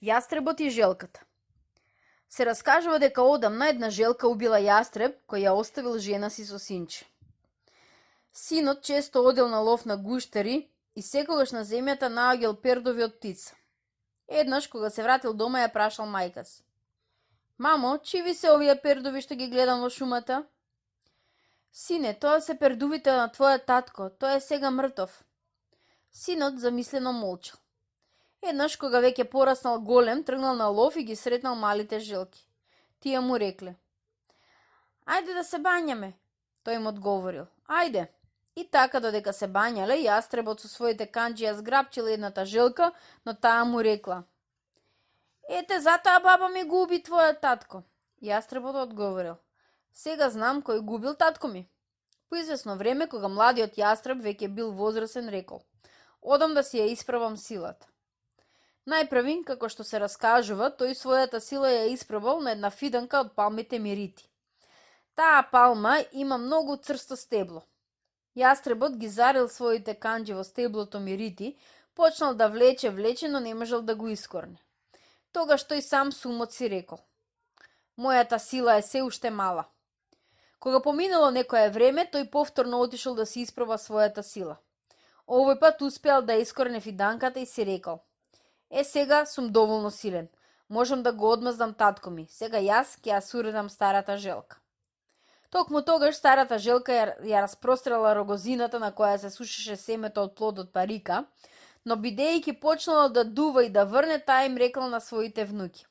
Јастребот и желката. Се раскажува дека одамна една желка убила јастреб кој ја оставил жена си со синче. Синот често одел на лов на гуштери и секогаш на земјата наоѓал пердови од птица. Еднаш, кога се вратил дома, ја прашал мајка си: Мамо, чиви се овие пердови што ги гледам во шумата? Сине, тоа се пердовите на твојот татко, тој е сега мртов. Синот замислено молчал. Еднаш, кога веќе пораснал голем, тргнал на лов и ги сретнал малите желки. Тие му рекле: Ајде да се бањаме. Тој им одговорил: Ајде. И така, додека се бањале, јастребот со своите канџија зграпчил едната желка, но таа му рекла: Ете, затоа баба ми го уби твојот татко. Јастребот одговорил: Сега знам кој губил татко ми. По извесно време, кога младиот јастреб веќе бил возрасен, рекол: Одам да си ја испробам силата. Најпрви, како што се раскажува, тој својата сила ја испробал на една фиданка од палмите мирити. Таа палма има многу црсто стебло. Јастребот ги зарил своите канџи во стеблото мирити, почнал да влече, но не можел да го искорне. Тогаш тој сам сумот си рекол: Мојата сила е се уште мала. Кога поминало некое време, тој повторно отишол да си испроба својата сила. Овој пат успеал да искорне фиданката и си рекол: сега сум доволно силен. Можам да го одмаздам татко ми. Сега јас ќе ја суредам старата желка. Токму тогаш старата желка ја распрострала рогозината на која се сушеше семето од плодот парика, но бидејќи почнало да дува и да врне, таа им рекла на своите внуки: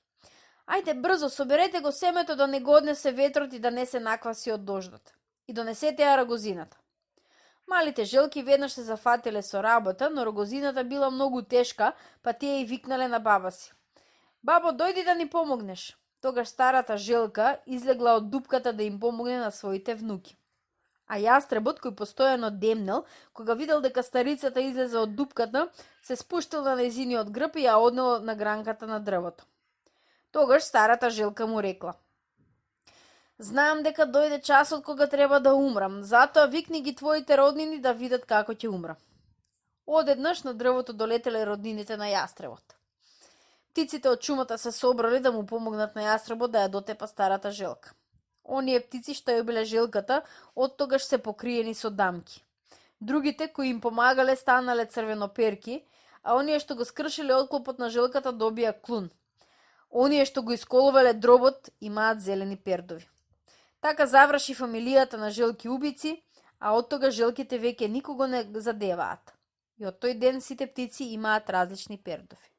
Ајде брзо, соберете го семето да не го однесе ветрот и да не се накваси од дождот. И донесете ја рогозината. Малите желки веднаш се зафатиле со работа, но рогозината била многу тешка, па тие и викнале на баба си: Бабо, дојди да ни помогнеш. Тогаш старата желка излегла од дупката да им помогне на своите внуки. А јастребот, кој постојано демнел, кога видел дека старицата излезе од дупката, се спуштил на нејзиниот грб и ја однел на гранката на дрвото. Тогаш старата желка му рекла: Знам дека дојде часот кога треба да умрам, затоа викни ги твоите роднини да видат како ќе умрам. Одеднаш на дрвото долетеле роднините на јастребот. Птиците од шумата се собрали да му помогнат на јастребот да ја дотепа старата желка. Оние птици што ја биле желката, оттогаш се покриени со дамки. Другите кои им помагале станале црвеноперки, а оние што го скршиле отклопот на желката добија клун. Оние што го исколувале дробот имаат зелени пердови. Така заврши фамилијата на желки убици, а од тога желките веќе никого не задеваат. И од тој ден сите птици имаат различни пердови.